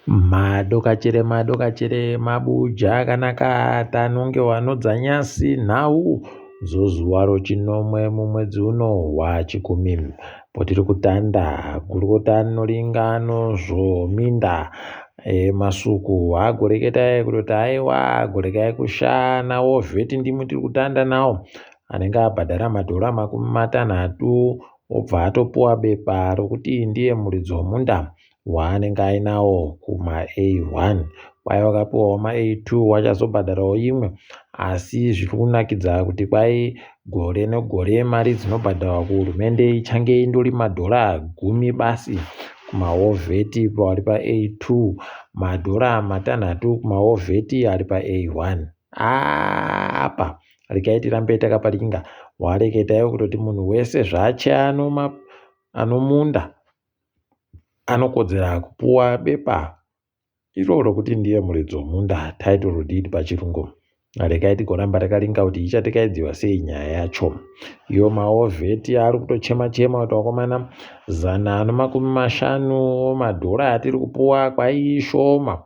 Madokachere madokachere mabuja akanaka tanonge wanodzanyasi nhau dzozuva rochinomwe mumwedzi uno wachikumi potiri kutanda gurukota rinoringa nozvominda masuku agoreketa kutoti aiwa gorekai kushana wovheti ndimi tiri kutanda nawo anenge abhadhara madhora 30 obva atopuwa bepa rokuti ndiye muridzi womunda waanenge ainawo kuma A1. Kwai wakapiwawo ma A2 wachazobhadharawo imwe asi zviri kunakidza kuti kwai gore negore mari dzinobhadharwa kuhurumende ichange indori madhora 10 basi kumawovheti vari pa A2, madhora 6 kumawovheti ari pa A1. Apa regai tirambe takaparinga wareketaiwo kutoti munhu wese zvache anomunda anokodzera kupuwa bepa iro rokuti ndiye muridzi womunda, title deed pachirungu. Regai tigoramba takaringa kuti ichatekaidziwa sei nyaya yacho. Iyo maovheti ari kutochema chema kuti vakomana 150 madhora atiri kupuwa kwaishoma.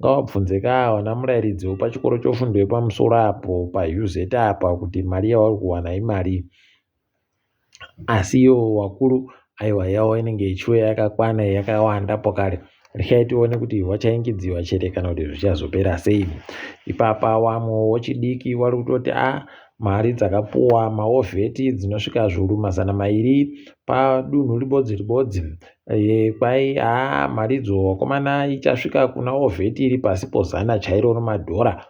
Ngawabvunze ka vana murairidzi wepachikoro chofundo yepamusoro apo paUZ apa kuti mari yavari kuwana imari. Asi ivo vakuru aiwa yavo inenge ichiuya yakakwana yakawanda pokare. Regai tione kuti wachaingidziwa chete kana kuti zvichazopera sei. Ipapa vamwe wechidiki vari kutoti a mari dzakapuwa maovheti dzinosvika zviuru 200 padunhu ribodzi ribodzi. Kwai a maridzo vakomana ichasvika kuna ovheti iri pasi po 100 chairo romadhora.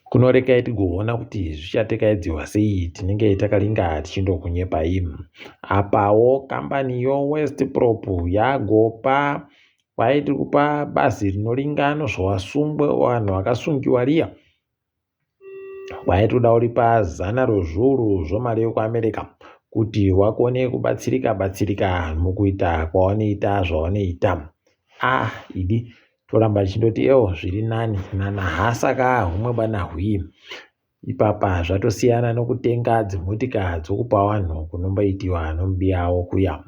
Kunorekai tigoona kuti zvichatekaidziwa sei tinenge takaringa tichindokunyepai. Apawo kambani yoWest Prop yagopa kwai tiri kupa bazi rinoringa nozvovasungwa vanhu vakasungiwa riya kwai toda kuripa 100 rozviuru zvomari yekuAmerica kuti wakone kubatsirika batsirika mukuita kwawanoita zvawanoita. Ah idi toramba tichindoti ewo zviri nani nanahasa ka humwe bana hwii. Ipapa zvatosiyana nokutenga dzimotika dzokupa vanhu kunomboitiwa nomubiyawo kuya.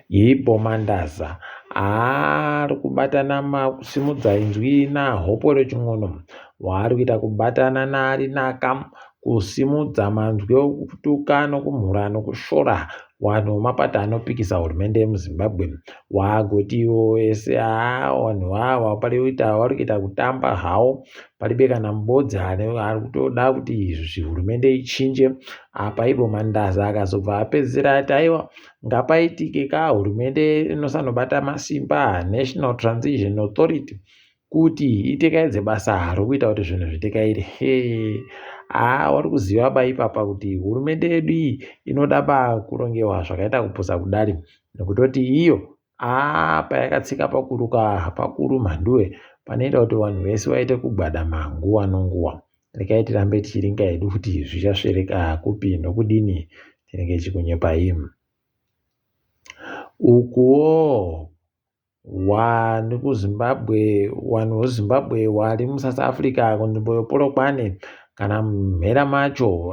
Ipo Mandaza ari kubatana makusimudza inzwi naHopewell Chin'ono waari kuita kubatana naArinaka kusimudza manzwi okutuka nokumhura nokushora vanhu vemapato anopikisa hurumende yemuZimbabwe. Waagoti ivo vese vanhu ava vari kuita kutamba hawo paribe kana mubodzi ari kutoda kuti hurumende ichinje. Apa ivo Mandaza akazobva apedzisira ati aiwa ngapaitike ka hurumende inosanobata masimba National Transition Authority kuti itekaidze basa rokuita kuti zvinhu zvitekaire. Haa wari kuziva ba ipapa kuti hurumende yedu iyi inoda ba kurongewa zvakaita kupusa kudari nekutoti iyo payakatsika pakuruka pakuru mhanduwe panoita kuti vanhu vese vaite kugwadama nguva nonguva. Regai tirambe tichiringa hedu kuti zvichasvereka kupi nokudini tinenge tichikunyepai. Ukuwo vanhu kuZimbabwe, vanhu veZimbabwe vari muSouth Africa kunzvimbo yePolokwane kana mumhera macho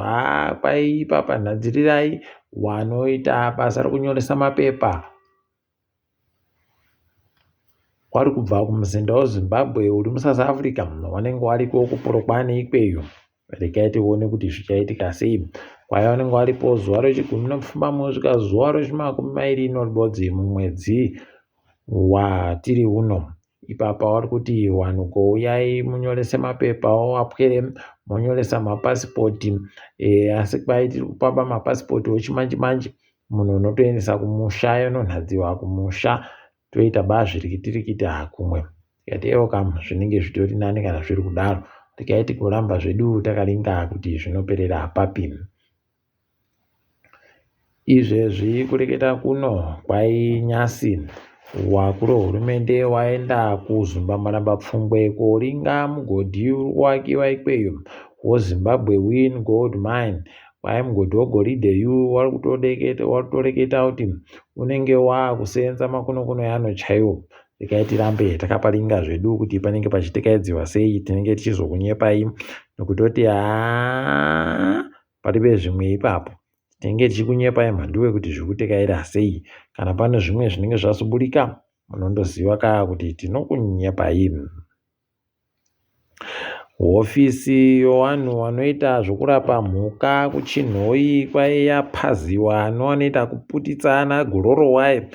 kwai ipapa nhadzirirai vanoita basa rokunyoresa mapepa wari kubva kumuzinda weZimbabwe uri muSouth Africa vanenge variko kuPolokwane ikweyo. Regai tione kuti zvichaitika sei. Kwai vanenge varipo zuva re18 kusvika zuva re21 mumwedzi watiri uno. Ipapa vari kuti vanhu kouyai munyorese mapepa apwere monyoresa mapasipoti asi kwai tiri kupapa mapasipoti echimanje manje munhu unotoendesa kumusha yononhadziwa kumusha toita bazvirikiti kumwe. Tikati ewo kamu zvinenge zvitori nani kana zviri kudaro. Regai tigoramba zvedu takaringa kuti zvinoperera papi. Izvezvi kureketa kuno kwai nyasi wakuru wehurumende waenda kuZumba Maramba-Pfungwe koringa mugodhi uri kuwakiwa ikweyo weZimbabwe Win Gold Mine. Kwai mugodhi wegoridhe yu wari kutoreketa kuti unenge waakusenza makonokono ano chaiwo. Regai tirambe takaparinga zvedu kuti panenge pachitekaidziwa sei tinenge tichizokunyepai nokutoti haa paribe zvimwe ipapo. Tinenge tichikunyepai mhanduwe kuti zviri kutekaira sei. Kana pane zvimwe zvinenge zvazoburika munondoziva ka kuti tinokunyepai. Hofisi yevanhu vanoita zvokurapa mhuka kuChinhoyi kwaiye yapaziwa nevanoita kuputitsa ana gororo waye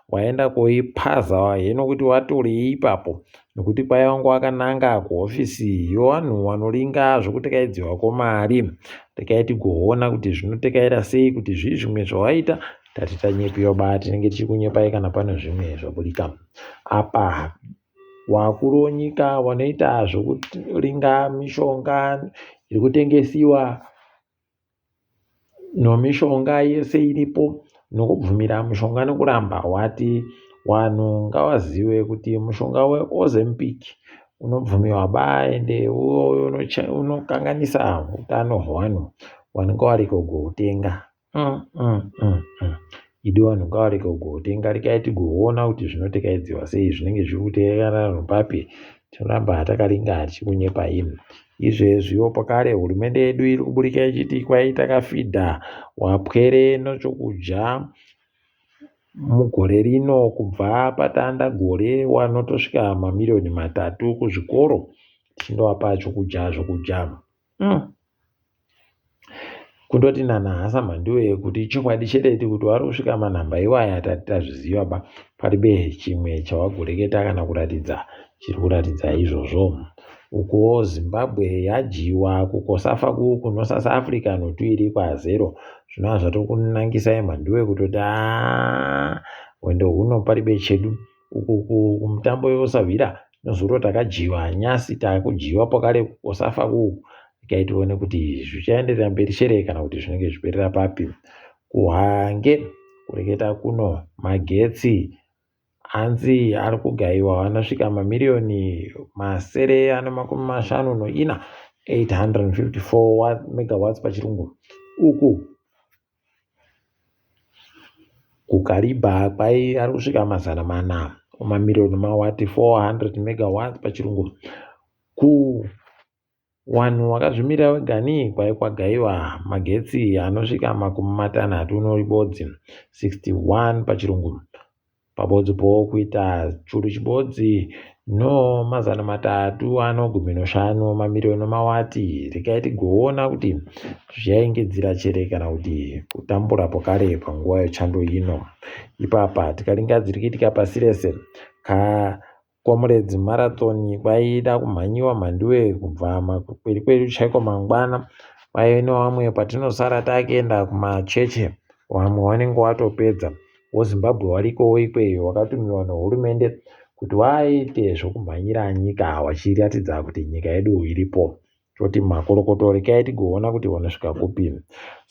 waenda koipaza heno kuti watorei ipapo nokuti kwaiva wanga wakananga kuhofisi yevanhu vanoringa zvokutekaidziwa kwemari. Regai tigoona kuti zvinotekaira sei kuti zvii zvimwe zvawaita tati tanyepiwa ba tinenge tichikunyepai kana pane zvimwe zvaburika apa. Wakuru wenyika wanoita zvekuringa mishonga iri kutengesiwa nomishonga yese iripo nokubvumira mushonga nokuramba wati wanhu ngawaziwe kuti mushonga weOzempic unobvumiwa ba ende unokanganisa utano hwevanhu wanenge wariko kuutenga. Idi vanhu ngavarege kugotenga regai tigoona kuti zvinotekaidziwa sei zvinenge zviri kuteerera papi tinoramba takaringa tichikunyepai izvezviwo pakare hurumende yedu iri kuburika ichiti kwai takafidha wapwere nechokudya mugore rino kubva patanda gore wanotosvika mamiriyoni matatu kuzvikoro tichindovapa chokudya zvokudya. Kundoti nanhasi Mhanduwe kuti ichokwadi chete kuti wari kusvika manhamba iwaya tati tazviziva ba paribe chimwe chawagoreketa kana kuratidza chiri kuratidza izvozvo. Ukuwo Zimbabwe yadyiwa kuKosafa kunosasa Africa notuiri kwazero zvinova zvatokunangisai Mhanduwe kutoti haa hwendo huno paribe chedu. Uku kumutambo yosahwira Nezuro takadyiwa nyasi takudyiwa pakare kusafa kuku regai tione kuti zvichaenderera mberi chere kana kuti zvinenge zviperera papi. Kuhange kureketa kuno magetsi hanzi ari kugaiwa anosvika mamiriyoni masere ane makumi mashanu noina 854 megawatts pachirungu uku KuKariba kwai ari kusvika 400 mamiriyoni mawati 400 megawatts pachirungu. Kuwanhu wakazvimirira wegani kwai kwagaiwa magetsi anosvika 61 noribodzi 61 pachirungu. Pabodzi po kuita churu chibodzi no 350 mamiriyoni mawati. Regai tigoona kuti zvichaengedzera chere kana kuti kutambura pokare panguva yechando ino. Ipapa tikaringa dziri kuitika pasi rese ka Comrades Marathon kwaida kumhanyiwa mhanduwe kubva makweri kwedu chaiko mangwana kwaive nevamwe patinosara takuenda kumacheche vamwe vanenge watopedza woZimbabwe warikowo ikweyo wakatumiwa nehurumende kuti waite zvokumhanyira nyika wachiratidza kuti nyika yedu iripo. Toti makorokoto regai tigoona kuti vanosvika kupi.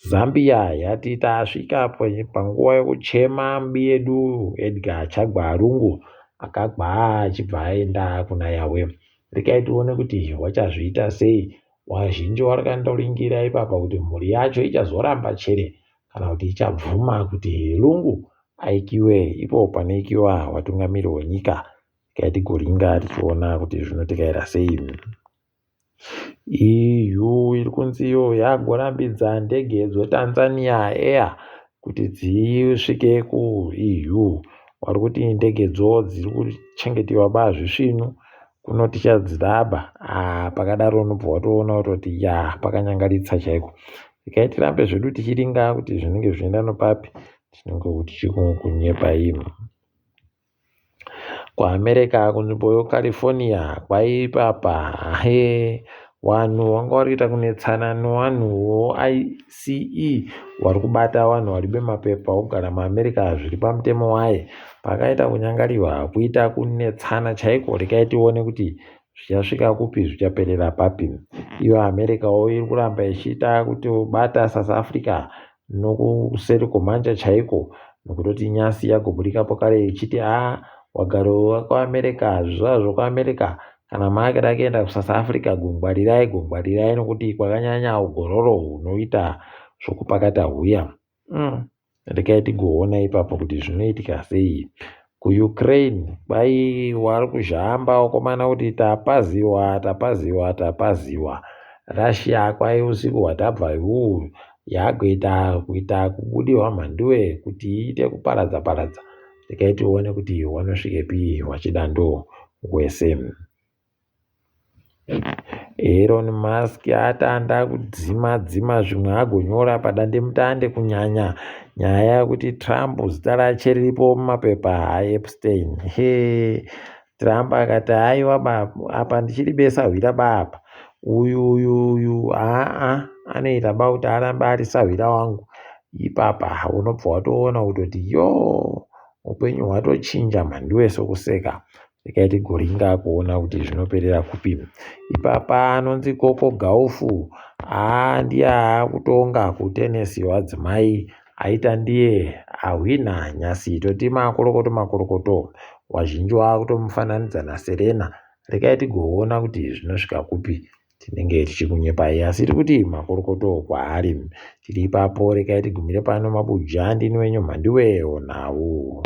Zambia yati tasvika panguva yokuchema mubi yedu Edgar Chagwa Lungu akagwa achibva aenda kuna Yahweh. Regai tione kuti wachazviita sei. Wazhinji warikandoringira ipapa kuti mhuri yacho ichazoramba chere kana kuti ichabvuma kuti Lungu aikiwe ipo panoikiwa watungamiri wenyika. Regai tigoringa tichiona kuti zvinotekaira sei. EU iri kunzi iyo yagorambidza ndege dzeTanzania Air kuti dzisvike kuEU. Vari kuti ndegedzo dziri kuchengetiwa bazvisvinu kuno tichadziraba. Ah, pakadaro unobva watoona kutoti ya pakanyangaritsa chaiko. Regai tirambe zvedu tichiringa kuti zvinenge zvichienda nopapi tinenge tichikunyepa imi. KuAmerica kunzvimbo yeCalifornia kwaipapa he vanhu vanga vari kuita kunetsana nevanhu voICE vari kubata vanhu vari bemapepa okugara muAmerica zviri pamutemo waye. Pakaita kunyangariwa kuita kunetsana chaiko regai tione kuti zvichasvika kupi zvichaperera papi. Iyo Americawo iri kuramba ichiita kuti bata South Africa nokuseri kwemhanja chaiko nokutoti nyasi yagoburikapo kare ichiti a wagari wekuAmerica zvizvarwa zvekuAmerica kana maakada kuenda kuSouth Africa gongwarirai gongwarirai nokuti kwakanyanya ugororo hunoita zvokupakata huya. Regai tigoona ipapo kuti zvinoitika sei. KuUkraine kwai wari kuzhamba wakomana kuti tapaziwa tapaziwa tapaziwa. Russia kwai usiku hwatabva huu. Yagoita kuita kubudirwa mhanduwe kuti iite kuparadza paradza. Regai tione kuti wanosvikepi wachidando wese. Elon Musk atanda kudzima dzima zvimwe agonyora padandemutande kunyanya nyaya yekuti Trump zita rache riripo mumapepa aEpstein. He Trump akati haiwa ba apa ndichiri besahwira ba apa uyu uyu uyu aa anoita ba kuti arambe ari sahwira wangu ipapa unobva watoona kutoti yoo upenyu hwatochinja mhanduwe sokuseka Regai tigoringa kuona kuti zvinoperera kupi. Ipapa anonzi Coco Gauff haa ndiye aakutonga kutenesi wadzimai aita ndiye ahwina nyasi toti makorokoto makorokoto wazhinji waakutomufananidza naSerena regai tigoona kuti zvinosvika kupi tinenge tichikunyepai asi tiri kuti makorokoto kwaari tiri ipapo regai tigumire pano mabuja ndini wenyu mhanduwe nhau.